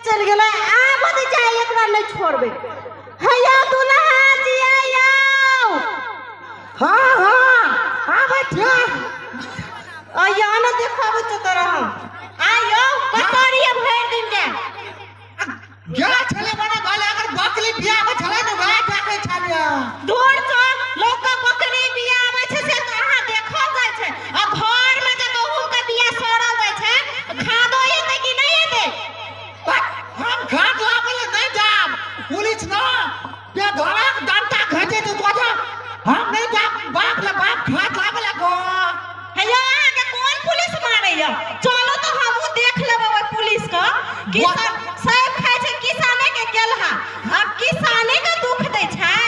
चल गेलै। आब तऽ जाय एकरा नहि छोड़बै। हैया दुल्हा जी आइयौ। हाँ हाँ आबै छियै। आइयो ने देखाबै छौ तोरा हम। आइयौ कटोरी भरि दिन के गेल छलै बने भाले अगर बकरी बियाह छलै ने वएह देखै छलियै। दूर छौ लोक के बकरी बियाह आबै छै से तऽ अहाँ देखल जाइ छै, आ घर में जे गहूम के बिया सड़ल जाइ छै खादो एतै कि नहि एतै? हम खाद लाबै लए नहि जाब, पुलिस न बेधड़क डंटा घचे छै तो हम नहीं जाब। बाप ले बाप खाद लाबै लए गो। हैया अहाँके कोन पुलिस मारैया? चलू तऽ हमहूँ देख लेबै ओहि पुलिस के। किसान सब खाइ छै किसाने के केलहा, आब किसाने के दुख दै छै।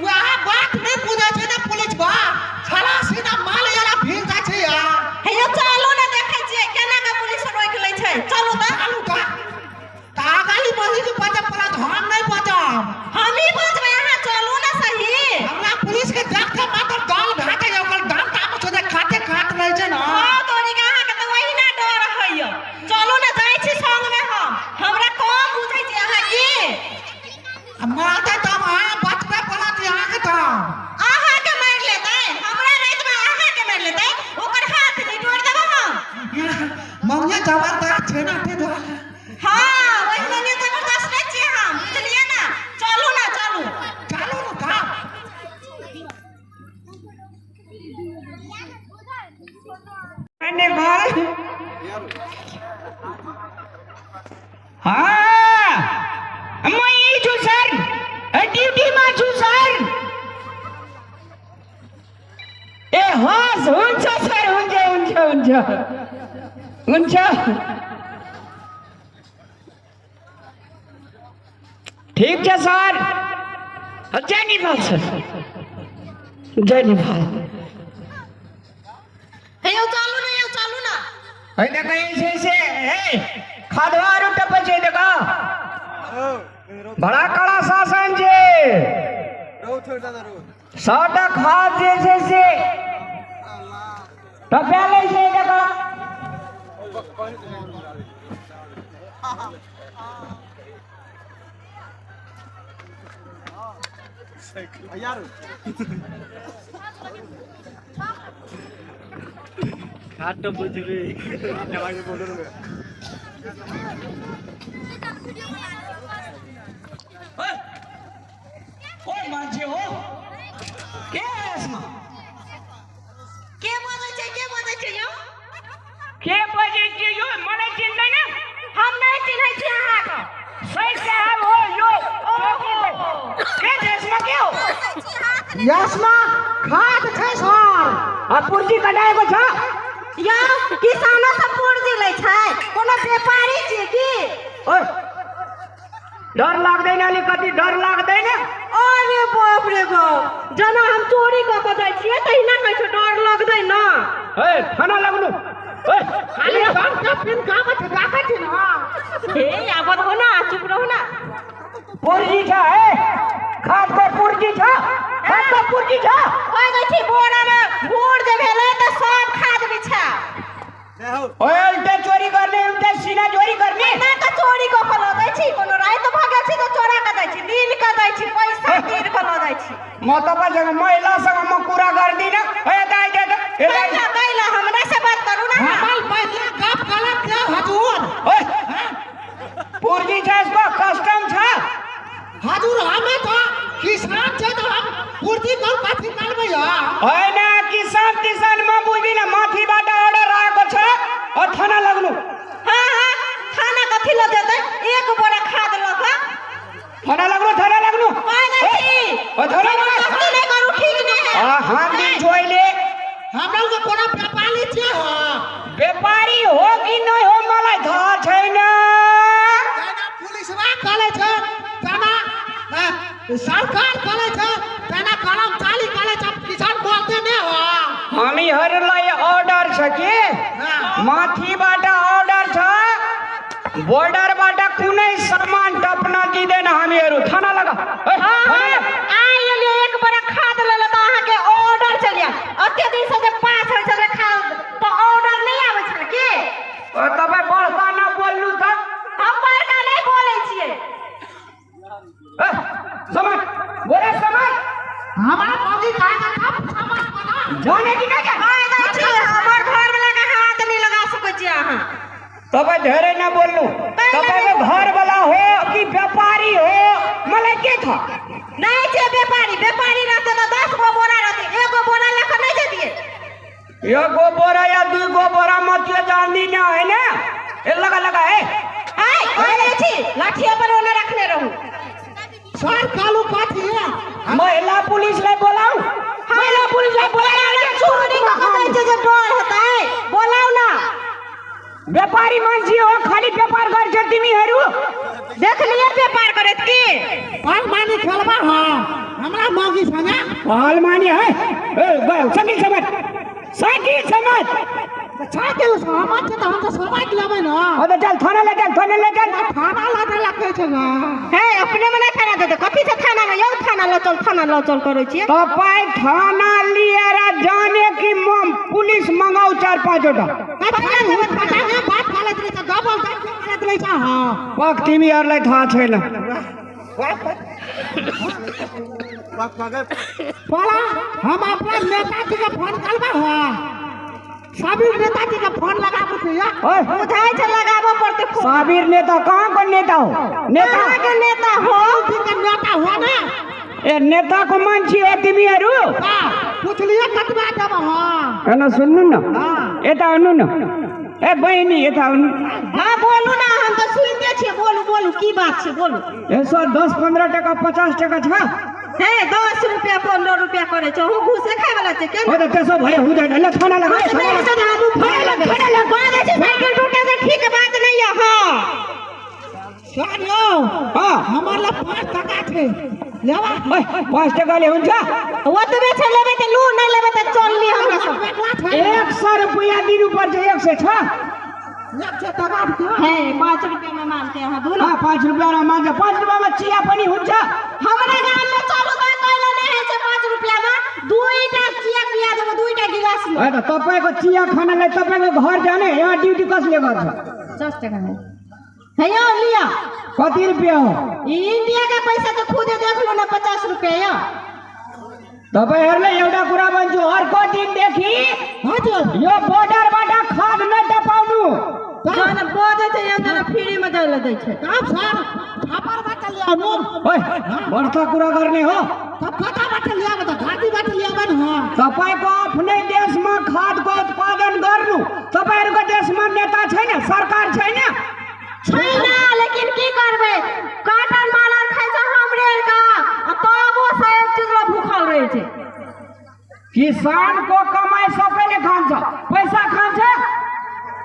वएह बात नहीं बुझै छै ने पुलिस बा, छला सीधा माल वाला भीड़ जाइ छै यार। हैया चलू ने देखै छियै केना के पुलिस रोकि लै छै। चलू तऽ। चलू तऽ। अगली बही के बचब पड़त, हम नहीं बचब। हमही बचबै, अहाँ चलू ने सही। हमरा पुलिस के देख के मात्र दाल भए जाइए, ओकर डंटा मे सोझे खाते खात रहै छै ने। हँ तोरी के अहाँके तऽ ओहिना डर होइए। चलू ने जाइ छी संग में हम, हमरा कम बुझै छी अहाँ की? मारतै तब अहाँ बचबै पड़त अहाँके तऽ। अहाँके मारि लेतै? हमरा राति में अहाँके मारि लेतै? ओकर हाथ नहीं तोड़ि देबै हम। मम्मी जबरदस्त छै ने ताहि दुआरे। हाँ वही मम्मी जबरदस्त नहीं छियै हम, बुझलियै ना? चलू ना चलू। चलू ने तऽ। હા હું ઈ છું સર, ડ્યુટીમાં છું સર। ए हस् हुन्छ सर, हुन्छ हुन्छ हुन्छ हुन्छ। ठीक छ सर, जय नेपाल सर, जय नेपाल। हे चालू ना, यौ चालू ना। हे देखो ऐसे ऐसे हे खादवारू टपे छे, देखो बड़ा कड़ा शासन छे। सौटा खाद जे छे से टपा लै छे, देखो। ओए मान्छे हो के यसमा? के बजै छै, के बजै छै यौ? के बजै छै यो? मलाई चिन्दैन? हम नहीं चिन्है छी अहाँके। सही साहब हो यो। के छ यसमा? के हो यसमा? खाद छै सर। आ पुर्जी कटाएको छ? यौ किसानो सब पुर्जी लै छै, कोनो व्यापारी छियै की? ओए डर लाग्दैन अलिकति? डर लाग्दैन? अरे बाप रे बाप, जना हम चोरी कऽ के जाइ छियै तहिना कहै छै डर लगदै न। ए थाना लाग्नु। ओए खाली बाप के पिन कामे छै, राखै छी न। हे आब रहू न, चुप रहू न। पुर्जी छ, ए खादको पुर्जी छ, खादको पुर्जी छ। कहि दै छी बोरा में गुड़ जे भेलै तऽ सब खाद बिछा। ओए उल्टे चोरी गर्ने, उल्टे सीना चोरी गर्ने। ना तऽ चोरी कऽ के लऽ जाइ छी, कोनो राति भऽ गेल छै तऽ चोरा कऽ जाइ छी, दिन कऽ जाइ छी, पैसा तीर कऽ लऽ जाइ छी। म तपाईसँग महिलासँग म कुरा गर्दिन। ए दाइ they they, ए दाइ। कैला कैला हमरा से बात करू ना। हमर महिला गप गलत छै हजुर। ओए पुर्जी छ यसको, कस्टम छ हजुर। हमे तऽ किसान छै तऽ हम पूर्ति कर कथी करबै यार? होइन किसान किसान म बुझिन, माथिबाट अर्डर आएको छ और थाना लाग्नु। हाँ हाँ थाना कथी ल जेतै? एक बोरा खाद लऽ कऽ थाना लाग्नु, थाना लाग्नु। कहि दै छी। ओ थाना लाग्नु। जबरदस्ती नहि करू, ठीक नहि है। आ हम दिन छोइले। हमरा के कोनो व्यापारी छियै हो? व्यापारी हो कि नै हो मलाई थाहा छैन। तेना पुलिसवा कहै छै, तेना सरकार कहै छै, तेना कर्मचारी कहै छै, किसान बोलते नै हो। हामीहरूलाई अर्डर छ कि माथिबाट अर्डर छ, बोर्डरबाट कुनै सामान टप्न दिँदैन हामीहरू। थाना लगा। आइ एक बोरा खाद लेले तऽ अहाँके ऑर्डर चलि आयल। अते दिन से जे पास होइ छलै खाद तऽ ऑर्डर नहि आबै छलै की? तपाईँ बर्खा नबोल्नु त। हम बर्खा नहि हमरा मौगी कहा था समाज बना जाने की नहीं कहि दै छी हमर घर वाला के हाथ नहीं लगा सकै छी अहाँ। तपाईँ धेरै नबोल्नु। तपाईँको घरवाला हो कि व्यापारी हो मलाई के थाहा? नहीं छै व्यापारी, व्यापारी रहते तऽ 10 गो बोरा रहते, एगो बोरा लऽ कऽ नहीं जतियै। एगो बोरा या दुई गो बोरा मत जानी न है ना। ए लगा लगा ए आइ कहि दै छी लाठी अपन ओने रखने रहू। सर कालू कथी है? महिला पुलिस लाई बोलाऊ, महिला पुलिस लाई बोलाऊ। चोरी कऽ के दै छै जे डर हेतै, बोलाउ ना। व्यापारी मान्छे हो, खाली व्यापार गर्छ तिमीहरू। देखलियै व्यापार करैत की? पहलवानी खेलबा हाँ हमरा मौगी संगे। पहलवानी है ए साइकिल समझ, साइकिल समझ। साइकिल समझ छै तऽ हम तऽ समझ लेबै न। हाँ तऽ चल थाना ले चल, थाना ले चल। थाना लऽ चल कहै छै न। हे अपने में नहीं थाना देतै, कथी छै थाना में? यौ थाना लऽ चल, थाना लऽ चल करै छियै। तपाईँ थाना लिएर जाने कि म पुलिस मंगाऊ 4-5 वटा। बात गलत रहै छै, डबल गलत रहै छै। हाँ पक तिमीहरूलाई थाहा छैन। बोला हम अपना नेताजी के फोन करबा हाँ साबिर नेताजी के फोन लगाबू के या ओए बुझाइ छै लगाबऽ पड़तै फोन। साबिर नेता कहाँ को नेता हो? नेता कहाँ के नेता हो? जी के नेता हो ना। ए नेता को मान्छे हो तिमीहरू। पुछलिए कतबा देब हाँ। हेलो सुन्नु न, यता आउनु न। ए बहिनी यता आउनु। हाँ बोलू ना, हम तऽ सुनिते छियै। बोलू बोलू की बात छै बोलू। यसो 10-15 टका 50 टका छ। हे 10 रुपया 15 रुपया करै छै, अहूँ घूसे खाय वाला छै के? हो त त्यसो भए हुँदैन। ल थाना लगा, थाना लगा। साइकिल टूटे से ठीक बात नहीं है। हाँ सर यौ हाँ हमर लग 5 टका छै लेबा। 5 टका ले हुन्छ? ओतबे छै, लेबै तऽ लू, नहीं लेबै तऽ चल ली हमरा सब। 100 रुपया दिनु पर्छ। 100 छ? 100 टका है 5 रुपया में मानते हैं दू ना। 5 रुपया र मान्छ। 5 रुपया में चिया पनि हुन्छ। हमरा गाम में चलू त कहिले नै है छै 5 रुपया में दुईटा चिया पिया देबो, दुईटा गिलास में। त तपाईको चिया खानलाई तपाईको घर जाने यहाँ ड्युटी कसले गर्छ? 10 टका है। है यो लिया। कति रुपया हो? इंडिया का पैसा त खुदे देख लो ना, 50 रुपया यो। तपाईहरुले एउटा कुरा भन्छु, अर्को दिनदेखि हजुर यो बोर्डरबाट खाद नटपाउनु। जहन बजै छै यहाँ फ्री में दै दै छै। तब सर थापरबाट ल्याउनु। ओए बढ्ता कुरा गर्ने हो। तब कताबाट ल्याब त घाँटीबाट ल्याब न। तपाईको आफ्नै देशमा खादको उत्पादन गर्नु। तपाईहरुको देशमा नेता छैन, सरकार छैन। छैन, लेकिन की करबै, काटन मालर खाइ छै हमरे का, आ तबो सब चीज ला भूखल रहै छै। किसान को कमाई सबैले खान्छ, पैसा खान्छ।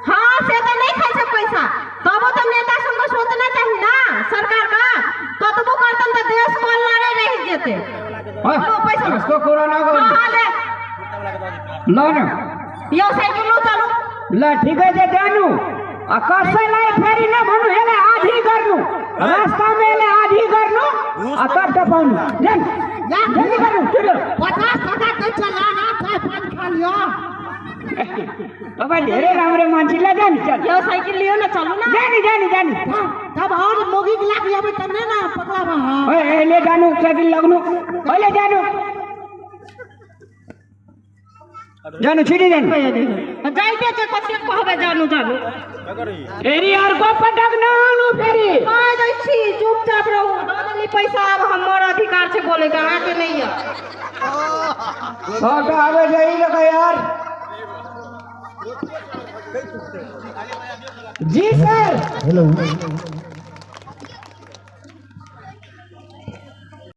हाँ से तो नहीं खाइ छै पैसा, तबो तो नेता सबके सोचना चाही ना सरकार का, कतबो करतन त देश कल्लारे रहि जेतै। पैसा यसको कुरा नगर्नु। हाँ ले ल न यो साइकिल लो चलू। ल ठिकै छ जानु। आ कसैलाई फेरि नभन्नु, यसलाई आधी गर्नु, रास्तामा यसलाई आधी गर्नु, आ तब टपाउनु। जानु जल्दी गर्नु छिटो। 50 टका दै छ ला ना, चाय पान खा लियो। तपाईँ धेरै राम्रो मान्छे। ल जानु चल। यो साइकिल लियो न चलू ना। जानु जानु जानु। तब और मोगी के लाग जाबे त नै ना पकड़ाबा। हाँ ओए अहिले जानु, साइकिल लग्नु, अहिले जानु जानु छिटो जानु। जाइते छै कतेक कहबै जानु जानु। फेरि अर्को पटक नआउनु फेरि। कहि दै छी चुपचाप रहू, दऽ देली पैसा, आब हमर अधिकार छै बोले के, अहाँके नहि यऽ। सबटा आबै छै ई लऽ यार। जी सर। हेलो।